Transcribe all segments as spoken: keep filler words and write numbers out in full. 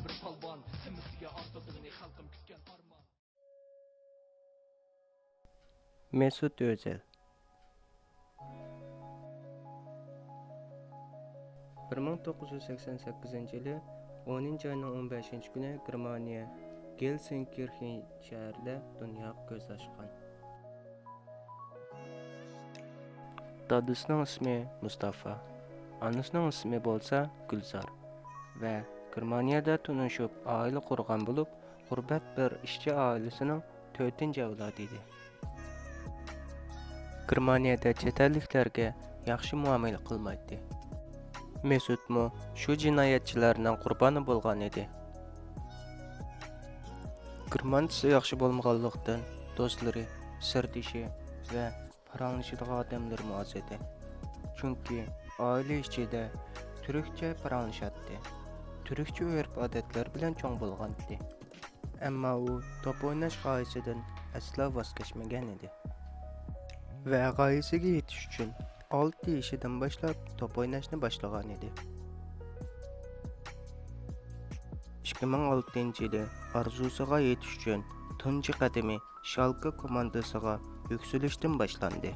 بىر پالۋان، ھەممىسىگە ئارزۇ بىزنى خەلقىم كۈتكەن ئارمان. مەسۇت ئۆزەل. بىر مىڭ توققۇز يۈز سەكسەن سەككىزىنچى يىلى ئونىنچى ئاينىڭ ئون بەشىنچى كۈنى گېرمانىيە گېلسېنكىرخېن شەھىرىدە دۇنياغا كۆز ئاچقان. دادىسىنىڭ ئىسمى مۇستافا، ئانىسىنىڭ ئىسمى بولسا گۈلزار ۋە گېرمانىيەدە تونۇشۇپ ئائىلە قۇرغان بولۇپ، غۇربەت بىر ئىشچى ئائىلىسىنىڭ تۆتىنچى ئەۋلادى ئىدى. گېرمانىيەدە چەت ئەللىكلەرگە ياخشى مۇئامىلە قىلمايتتى. مەسۇتمۇ شۇ جىنايەتچىلەرنىڭ قۇربانى بولغان ئىدى. گېرمان تىلى ياخشى بولمىغانلىقتىن، دوستلىرى، سىردىشى ۋە پاراڭلىشىدىغان ئادەملىرىمۇ ئاز ئىدى. چۈنكى ئائىلە ئىچىدە تۈركچە پاراڭلىشاتتى. تۈركچە ئۆرپ-ئادەتلەر بىلەن چوڭ بولغانىدى. ئەمما ئۇ توپ ئويناش غايىسىدىن ئەسلا ۋاز كەچمىگەن ئىدى ۋە غايىسىگە يېتىش ئۈچۈن ئالتە يېشىدىن باشلاپ توپ ئويناشنى باشلىغان ئىدى. ئىككى مىڭ ئالتىنچى يىلى ئارزۇسىغا يېتىش ئۈچۈن تۇنجى قەدىمى شالكە كوماندىسىغا يۈكسىلىشتىن باشلاندى.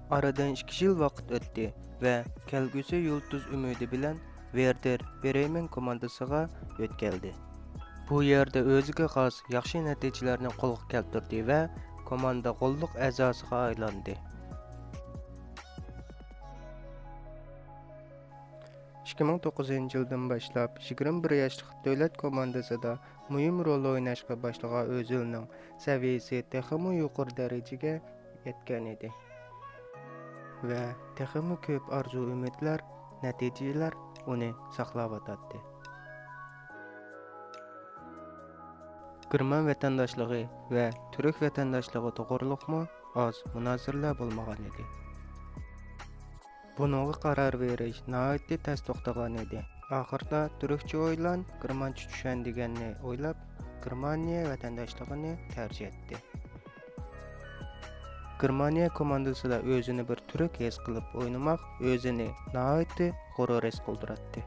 ئارىدىن ئىككى يىل ۋاقىت ئۆتتى ۋە كەلگۈسى يۇلتۇز ئۈمىدى بىلەن ۋېردېر برېمېن كوماندىسىغا يۆتكەلدى. بۇ يەردە ئۆزىگە خاس ياخشى نەتىجىلەرنى قولغا كەلتۈردى ۋە كوماندا غوللۇق ئەزاسىغا ئايلاندى. ئىككى مىڭ توققۇزىنچى يىلدىن باشلاپ يىگىرمە بىر ياشلىق دۆلەت كوماندىسىدا مۇھىم رول ئويناشقا باشلىغان ئۆزىلنىڭ سەۋىيەسى تېخىمۇ يۇقىرى دەرىجىگە يەتكەن ئىدى ۋە تېخىمۇ كۆپ ئارزۇ-ئۈمىدلەر، نەتىجىلەر ئۇنى ساقلاۋاتاتتى. گېرمان ۋەتەنداشلىقى ۋە تۈرك ۋەتەنداشلىقى توغرۇلۇقمۇ ئاز مۇنازىرىلەر بولمىغان ئىدى. بۇنىڭغا قارار بېرىش ناھايىتى تەس توختىغان ئىدى. ئاخىرىدا تۈركچە ئويلان، گېرمانچە چۈشەن دېگەننى ئويلاپ، گېرمانىيە ۋەتەنداشلىقىنى تەرجىھ ئەتتى. گېرمانىيە كوماندىسىدا ئۆزىنى بىر تۈرك ھېس قىلىپ ئوينىماق ئۆزىنى ناھايىتى غۇرۇر ھېس قىلدۇراتتى.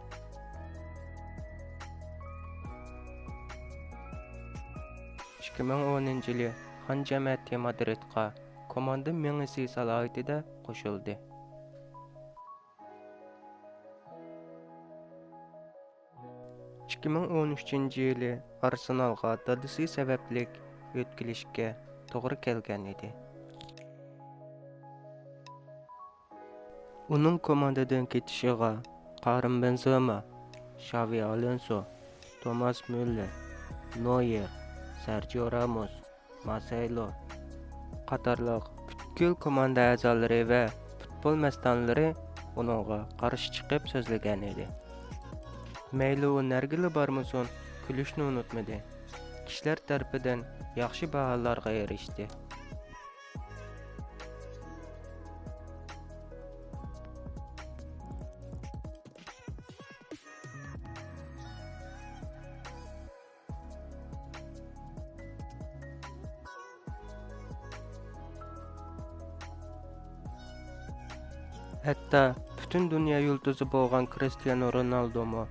ئىككى مىڭ ئونىنچى يىلى خان جەمەتى مادرىدقا كوماندا مېڭىسى سالاھىيىتىدە قوشۇلدى. ئىككى مىڭ ئون ئۈچىنچى يىلى ئارسېنالغا دادىسى سەۋەبلىك يۆتكىلىشكە توغرا كەلگەن ئىدى. ئۇنىڭ كوماندىدىن كېتىشىغا كارىم بېنزېما، شاۋى ئالونسو، توماس مۈللېر، نويېر، سېرجىيو راموس، مارسېلو قاتارلىق پۈتكۈل كوماندا ئەزالىرى ۋە پۇتبول مەستانىلىرى ئۇنىڭغا قارشى چىقىپ سۆزلىگەن ئىدى. مەيلى ئۇ نەرگىلا بارمىسۇن، كۈلۈشنى ئۇنتۇمىدى. كىشىلەر تەرىپىدىن ياخشى باھالارغا ئېرىشتى. ھەتتا پۈتۈن دۇنيا يۇلتۇزى بولغان كرىستىيانو رونالدومۇ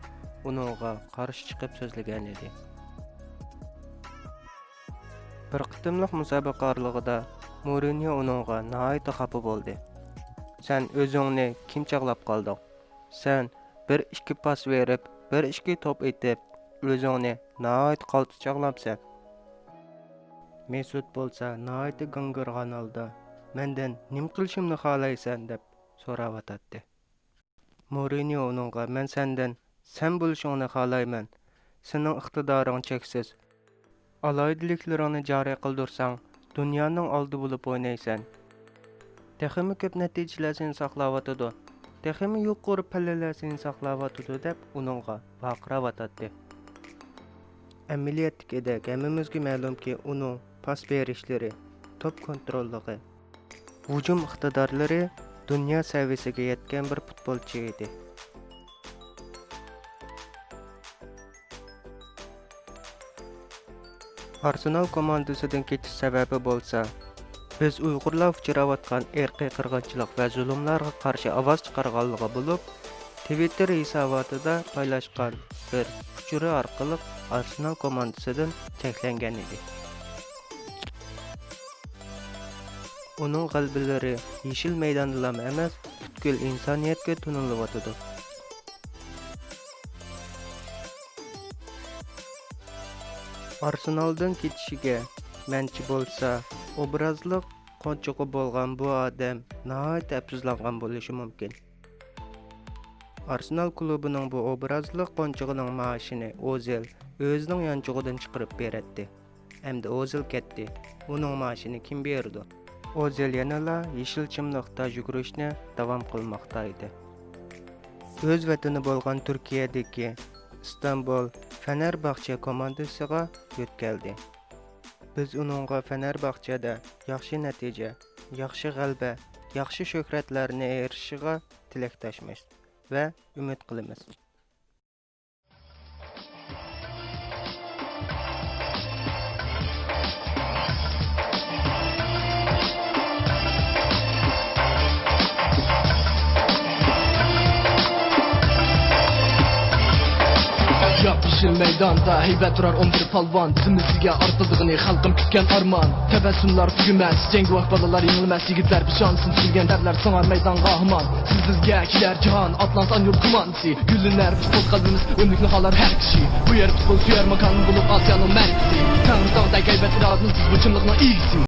ئۇنىڭغا قارشى چىقىپ سۆزلىگەن ئىدى. بىر قېتىملىق مۇسابىقە ئارىلىقىدا مورىنيو ئۇنىڭغا ناھايىتى خاپا بولدى. سەن ئۆزۈڭنى كىم چاغلاپ قالدىڭ؟ سەن بىر ئىككى پاس بېرىپ، بىر ئىككى توپ ئېتىپ، ئۆزۈڭنى ناھايىتى قالتىس چاغلاپسەن. مېسۇت بولسا ناھايىتى گاڭگىرىغان ھالدا، مەندىن نېمە قىلىشىمنى خالايسەن؟ دەپ سوراۋاتاتتى. مورىنيو ئۇنىڭغا، مەن سەندىن سەن بولۇشۇڭنى خالايمەن. سېنىڭ ئىقتىدارىڭ چەكسىز. ئالاھىدىلىكلىرىڭنى جارى قىلدۇرساڭ، دۇنيانىڭ ئالدى بولۇپ ئوينايسەن. تېخىمۇ كۆپ نەتىجىلەر سېنى ساقلاۋاتىدۇ. تېخىمۇ يۇقىرى پەللىلەر سېنى ساقلاۋاتىدۇ، دەپ ئۇنىڭغا ۋارقىراۋاتاتتى. ئەمەلىيەتتىكىدەك ھەممىمىزگە مەلۇمكى، ئۇنىڭ پاس بېرىشلىرى، توپ كونتروللۇقى، ھۇجۇم ئىقتىدارلىرى دۇنيا سەۋىيەسىگە يەتكەن بىر پۇتبولچى ئىدى. ئارسېنال كوماندىسىدىن كېتىش سەۋەبى بولسا، بىز ئۇيغۇرلار ئۇچراۋاتقان ئىرقىي قىرغىنچىلىق ۋە زۇلۇملارغا قارشى ئاۋاز چىقارغانلىقى بولۇپ، تىۋىتتېر ھېساباتىدا پايلاشقان بىر ئۇچۇرى ئارقىلىق ئارسېنال كوماندىسىدىن چەكلەنگەن ئىدى. ئۇنىڭ غەلىبىلىرى يېشىل مەيداندىلام ئەمەس، پۈتكۈل ئىنسانىيەتكە تونۇلۇۋاتىدۇ. ئارسېنالدىن كېتىشىگە مەنچە بولسا، ئوبرازلىق قونچىقى بولغان بۇ ئادەم ناھايىتى ئەپسۇسلانغان بولۇشى مۇمكىن. ئارسېنال كۇلۇبىنىڭ بۇ ئوبرازلىق قونچىقىنىڭ مائاشىنى ئوزىل ئۆزىنىڭ يانچۇقىدىن چىقىرىپ بېرەتتى. ئەمدى ئوزىل كەتتى. ئۇنىڭ مائاشىنى كىم بېرىدۇ؟ ئوزىل يەنىلا يېشىل چىملىقتا يۈگۈرۈشنى داۋام قىلماقتا ئىدى. ئۆز ۋەتىنى بولغان تۈركىيەدىكى ئىستانبۇل فېنەرباخچە كوماندىسىغا يۆتكەلدى. بىز ئۇنىڭغا فېنەرباخچەدە ياخشى نەتىجە، ياخشى غەلىبە، ياخشى شۆھرەتلەرنى ئېرىشىشىغا تىلەكداشمىز ۋە ئۈمىد قىلىمىز. ياپيېشىل مەيداندا ھەيۋەت تۇرار ئون بىر پالۋان، زىممىسىگە ئارتىلىدىغىنى خەلقىم كۈتكەن ئارمان. تەبەسسۇملار تۈگىمەس، جەڭگىۋاھ بالىلار يېڭىلمەس، يىگىتلەر پېشانىسىنى تۈزىگەن دەرلەر سىڭار مەيدانغا ھامان. سىز بىزگە كېلەر جاھان، ئاتلانسا ئانيۇر كوماندىسى. گۈللىنەر پۇتبول قەلبىمىز، ئۆملۈكنى خالار ھەر كىشى. بۇ يەر پۇتبول سۆيەر ماكان بولۇپ ئاسىيانىڭ مەركىزى. تەڭرىتاغدەك ھەيۋەت ئىرادىمىز، بىز بۇ چىملىقنىڭ ئىگىسى.